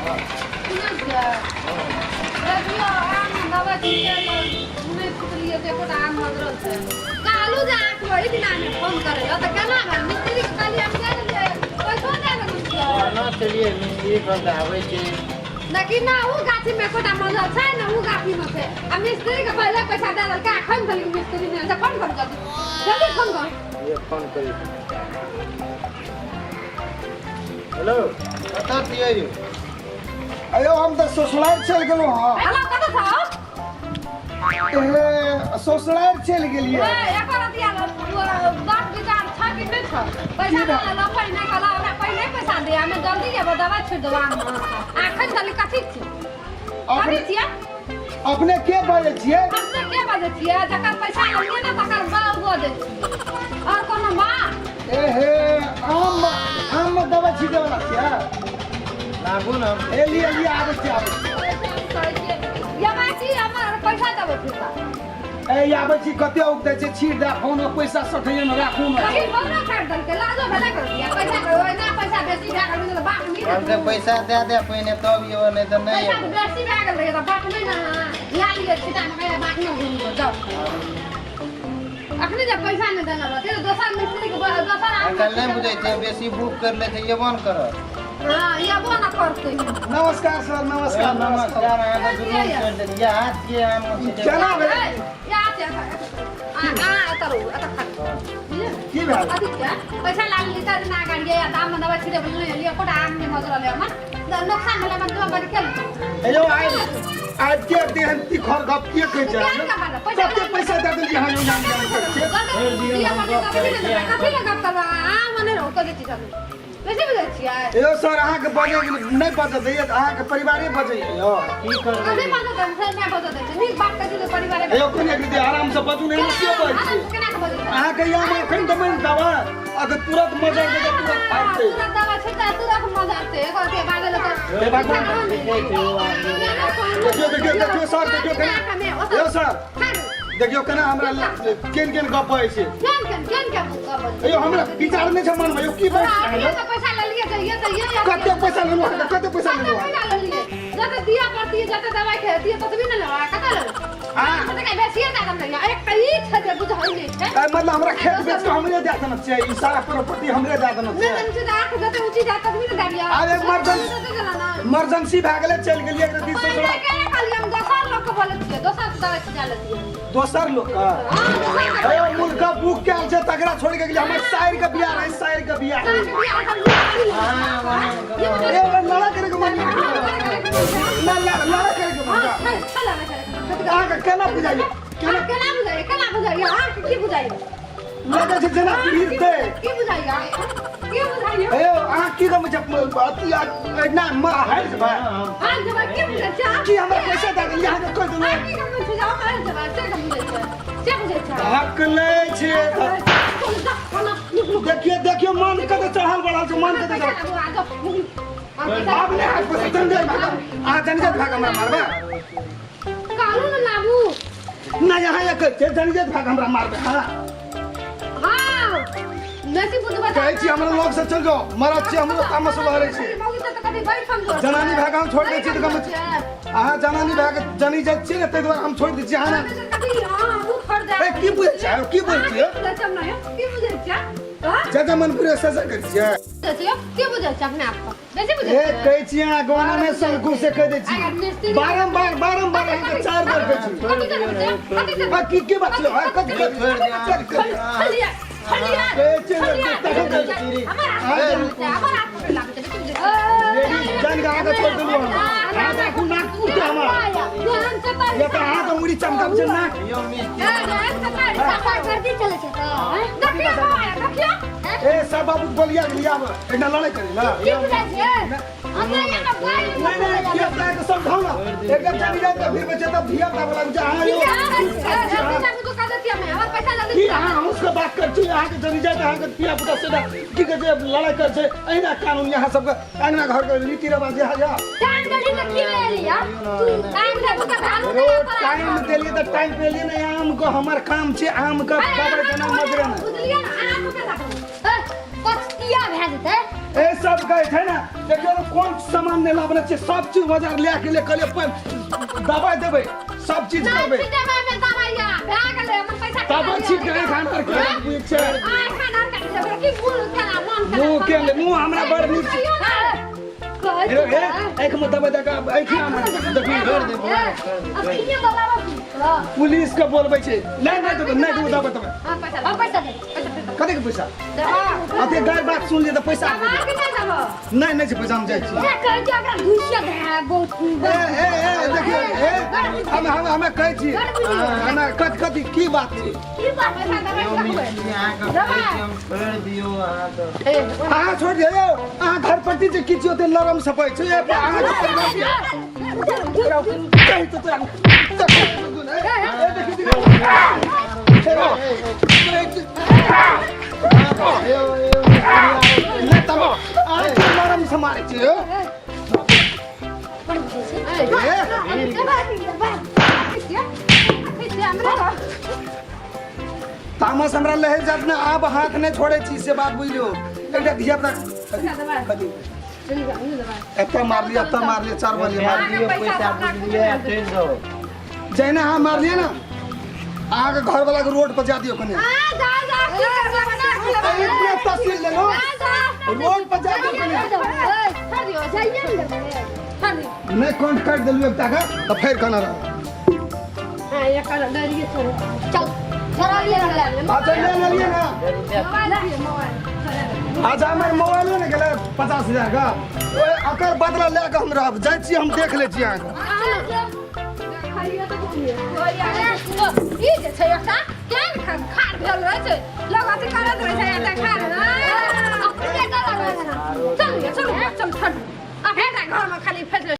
सुनै छियै? देखियौ, आम दबाइ छियै, नहि फुटलियै तऽ एकोटा आम मजरल छै। कहलहुँ जे अहाँके ओहि दिना मे फोन करै लए, तऽ केना भेल? मिस्त्रीके कहलियै, हम दए देलियै, पैसो दए देने छियै। ना चलिए मिस्त्री पर तऽ आबै छै। लेकिन ना उ गाछीमे एकोटा मजरल छै, ने उ गाछीमे छै। आ मिस्त्रीके पहिले पैसा दए देलकै, एखन धरि मिस्त्री नहि आयल छै। फोन करू जल्दी, जल्दी फोन करू। ये फोन करी। हेलो, कतऽ छियै यौ? अयो, हम तऽ ससुराल चलि गेलहुँ हँ। हेलो, कतऽ छौ? ए, ससुराल चलि गेलियै। ए, एकर अथिया बात विचार छ कि नहि छ? पैसा दऽ लेलऽ पहिने, कहलऽ हमरा पहिने पैसा दे, हमे जल्दी जेबो, दवाइ छोड़ि देबो आम। एखन धरि कथी छी? अपने कथी छियै? अपने के बजै छियै? अपने के बजै छियै? जकर पैसा लेलियै ने तकर बाउ बजै छियै, आओर कोनो बात? ए हे, आम आम मे दवाइ छिटे वाला छियै? लाबू ने। ए लिए लिए, आबै छी, आबै छी। ये बाकी हमर पैसा देबै फिर। ए, आबै छी। कते उगतै छै? छीट दे फोन, पैसा सठैये ने राखू ने। कहीं फोनो काटि देलकै, लाजो भेलै कर दिया। पैसा ओहिना पैसा बेसी भए गेल तऽ बाप नहि कहलकै पैसा दए दे पहिने तब यौ, नहि तऽ नहि पैसा एबै। बेसी भए गेल रहै तऽ बाप नहि ने लए लिअ, छिटा मे बाप नहि घुमि जाउ। अखने जब पैसा नहि देने रहतै तऽ दोसर मिस्त्री के दोसर आइ आदमी काल्हि नहि बुझै छियै, बेसी बुक कर लै छै, एबो ने करत। हँ, एबो ने करतै। नमस्कार सर, नमस्कार। नमस्कार। अहाँके दुनू छोड़ि देलियै हाथ के आम छिटै। केना भेलै? या छै, आ आ एतऽ रहू, एतऽ खा बुझलियै? की भेल? अथी छै, पैसा ला लेली तऽ ना गाड़िए या दाम में दवाइ छिड़े बोलले लियो, कोटा आम में मजरल है, हमर नोकसान भेलै, मन जो बड़ केल। हेलो, आइ आइ के देहन तिखर गप के कहै छै? कते पैसा दे देलियै? अहाँ जान जान करै छियै। यौ सर, अहाँके बजै नहि बजऽ दैये, अहाँके परिवारे बजैये यौ। की करबै? यौ, कोन एक आरामसँ बजू ने, के बजै छी अहाँके? यहाँ एखन देबै ने दवा, अगर तुरंत मजर देबै, तुरंत फाटतै। हे भगवान, देखियौ देखियौ देखियौ सर, देखियौ केना, यौ सर, देखियौ केना हमरा केन केन गप बजै छै। यौ, हमरा विचार नहि छै मनमे यौ, की बात छै यौ? पैसा लेलियै तऽ कते पैसा लेलहुँ अहाँके? कते पैसा लेलहुँ अहाँ? पैसा लेलियै, जते दिया पड़तियै, जते दवाइ खेतियै ततबी ने लेबै, कते लेबै? आ तऽ बेसिए दए देने। एक तऽ ई छै जे बुझल नहि छै। ए, मतलब हमरा खेत बेच के हमरे दए देना छै, ई सारा प्रॉपर्टी हमरे दए देना नहि छै? देने छै तऽ आँख जते ऊँची जाय ततबी ने दए दिअ। आब इमरजेंसी इमरजेंसी भए गेलै, चलि गेलियै एक रत्ती पहिने ससुराल। के कहलियै, हम दोसर लोक के बोलै छियै, दोसर से दवाइ छिटा लेतियै। दोसर लोक के? हँ, दोसर के। ए, मुल्का बुक कयल छै तकरा छोड़ि के गेलियै। हमर साइर के बियाह रहै, साइर के बियाह रहै। ए, लड़ा करे के मन नहीं, ना लड़ा करे के मन। अहाँके केना बुझाइए? केना केना बुझाइए? केना बुझाइए? अहाँके की बुझाइए? लगै छै जेना पीड़ते। की बुझाइए? की बुझाइए? ए, अहाँ की गम छै अथी ना हारि जेबै? हार जेबै? की बुझै छै? की हमरा पैसा दए देलियै अहाँके? कहि देलहुँ। अहाँ की गम छै? हम हार जेबै से गम बुझै छै? से बुझै छै? हक लै छै। देखियौ देखियौ, मन कते चढ़ल बढ़ल छै, मन कते चढ़ल। आब नहि हाथ पैसा चल जाए भागा, अहाँ जन जाए भागा, हमरा मारबै? कहलहुँ ने लाबू। नहि, यहाँ एक छै, जन जाए भागा, हमरा मारबै? हाँ। हाँ, बेसी बुझबै। कहै छी हमरा लोग से चल जाओ, मरद छी, हमरो तामस बहरै छी। जनानी भए कऽ हम छोड़ि दै छी तऽ गम अहाँ जनानी भए कऽ जनी जाइ छियै ने, ताहि दुआरे हम छोड़ि दै छी अहाँ ने। ए, की बुझै छियै? की बुझै छियै? की बुझै छियै? जे जे मन पुरे से से करै छियै। की बुझै छियै अपने आप बेसी बुझै ए छियै? कहै छी अहाँ गवाना नहि सनकू से कहि दै छी। बारम्बार बारम्बार अहाँके चारि बेर कहै छी। कथी करै छियै? कथी करै? आ, की की बात छै? आ, कथी कथी कथी कथी कहै छियै ने, तखन कहै छी। लेडीज जान के अहाँके छोड़ि देलहुँ हम। अहाँ देखू, नाक टूटते हमर। या तऽ अहाँके मुड़ी चमकब छै नाक। यौ मिस्त्री। ए सब बाबू, बोलिया गेलियै, आब एहिना लड़ाइ करी ने? नहीं नहीं, धिया पुता के समझाउ ना। एक चली जाए तऽ फिर बच्चे तब धिया पुता वाला जे अहाँ यौ की अहाँ हम उसके बात कर छी, अहाँके जनी जाए तऽ अहाँके धिया पुता से की कहै छै, लड़ाइ कर छै। अहिना कानून यहाँ सबके अंगना घर के रीति रिवाज यहाँ यहाँ टाइम देलियै तऽ टाइम पे एलियै ने। आम के हमर काम छै, आम के दबाइ देना, मजरे ने। बुझलियै ने? अहाँ पछतिया भए भए जेतै। ए सब कहै छै ने, देखियौ ने कोन सामान नहि लाबने छै, सब चीज बाजार लए के ले कहलियै दबाइ देबै, सब चीज नहि करबै। छिटेबै मे दबाइया भए गेलै, हमर पैसा तब छीट के खाना आर के छै। आ खाना आर काटि देबै की मुँह केना मन केना। मुँह के मुँह हमरा बड़ नीक छै। कहै ए ए आँखि में दबाइ दऽ कऽ आँखि हमरा देखियौ। छोड़ दे बौआ, छोड़ दे, छोड़ दे। अखिए दबाबऽ की? पुलिस के बोलबै छै। नहि नहि देबै, नहि देबै, दबाइ देबै। हां, पैसा हम पैसा दे। कतेक पैसा? अते गाय बात सुन लियै तऽ पैसा दबाइ के नहि देबो। नहि नहि छै पैसा, हम जाइ छी। ए कहै छै एकरा घुसिया दे बहुत। ए ए ए देखियौ, ए हम हम हमे कहै छी, हमे कथी कथी की बात छै? की बात? पैसा दबाइ यौ रखबै। मिस्त्री, अहाँके कहै छी हम छोड़ि दियौ अहाँ तऽ। अहाँ छोड़ि दियौ यौ, अहाँ घर प्रति जे किछु ओते नरम सपै छै, ए, अहाँ के परिवार कहि तऽ तोरा ए देखी देखी। यौ यौ मिस्त्री, नहि तब अहाँ के नरम से मारै छी यौ। ए तामस हमरा लहरि जात ने, आब हाथ नहि छोड़ै छी से बात बुझि लियौ। एकटा धिया पुता कथी एतऽ मारलियै, एतऽ मारलियै, चार मारलियै, दए मारलियै। दियौ पैसा, बुझलियै, चलि जाउ। जहिना अहाँ मारलियै ने, अहाँके घरवला के रोड पर जा दियौ कने। इतने तहसील लेलहुँ, रोड पर जा दियौ कने। नहि कंठ काटि देलहुँ एकटा के तऽ फेर कना रहब। चल छोड़ा लिए। अच्छा ले लेलियै ने। अच्छा हमर मोबाइलो ने गेलै 50,000 के, ओहि ओकर बदला लए कऽ हम रहब। जाइ छी, हम देख लै छी अहाँके। ई जे छै एकटा केहन खार भेल रहै छै, लोग अथी करैत रहै छै, एते खार अपने डर लगै छै। चल चल चल, छोड़, आ फेर घरमे खाली फेर।